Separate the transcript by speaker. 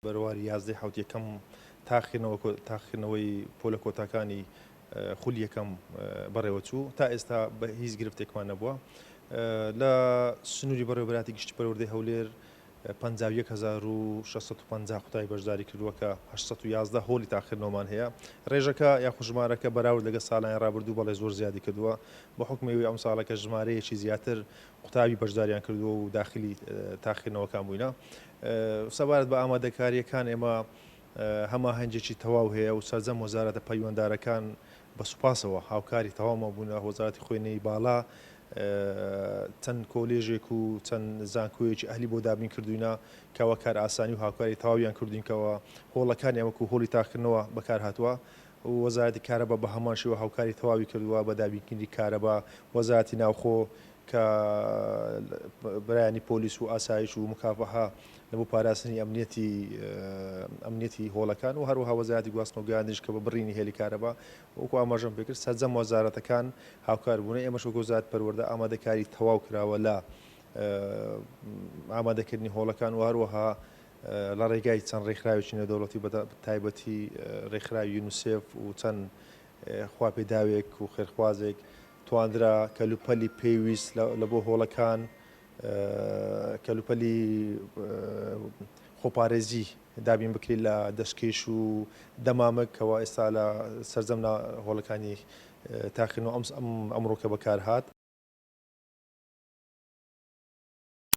Speaker 1: بەرواری یازدەی حەوت یەکەم تاقیکردنەوەی پۆلە کۆتاکانی خولی یەکەم بەڕێوەچوو، تا ئێستا بە هیچ گرفتێکمان نەبووە. لە سنووری بەڕێوەبەرایەتی گشتی پەروەردەی هەولێر 51650 قوتابی بەشداری کردووە کە 811 هۆلی تاقیکردنەوەمان هەیە. ڕێژەکە یاخود ژمارەکە بەراورد لەگەڵ ساڵانی ڕابردوو بەڵێ زۆر زیادی کردووە، بە حوکمی ئەوەی ئەمساڵەکە ژمارەیەکی زیاتر قوتابی بەشداریان کردووە و داخلی تاقیکردنەوەکان بووینە. سەبارەت بە ئامادەکارییەکان ئێمە هەماهەنگیەکی تەواو هەیە و سەرجەم وەزارەتە پەیوەندارەکان بە سوپاسەوە هاوکاری تەواومان بوونە، وەزارەتی خوێندنی باڵا چەند کۆلێژێک و چەند زانکۆیەکی ئەهلی بۆ دابین کردوینە کەوا کارئاسانی و هاوکاری تەواویان کردوین کەوا هۆڵەکانیان وەکو هۆڵی تاقیکردنەوە بەکارهاتووە. وەزارەتی کارەبا بە هەمان شێوە هاوکاری تەواوی کردووە بە دابینکردنی کارەبا، وەزارەتی ناوخۆ کە برایانی پۆلیس و ئاسایش و مکافەحە لە بۆ پاراستنی ئەمنیەتی ئەمنیەتی هۆڵەکان و هەروەها وەزارەتی گواستنەوە گەیاندنیش کە بە بڕینی هێلی کارەبا وەکو ئاماژەم پێکرد سەرجەم وەزارەتەکان هاوکار بوونە، ئێمەش وەک وەزارەت پەروەردە ئامادەکاری تەواو کراوە لە ئامادەکردنی هۆڵەکان و هەروەها لە ڕێگای چەند ڕێکخراوێکی نێودەوڵەتی بە تایبەتی ڕێکخراوی یونیسێف و چەند خواپێداوێک و خێرخوازێک تواندرا کەلوپەلی پێویست لە بۆ هۆڵەکان کەلوپەلی خۆپارێزی دابین بکرێت لە دەستکێش و دەمامک کەوا ئێستا لە سەرجەم هۆڵەکانی تاقیکردنەوە ئەمڕۆکە بەکارهات.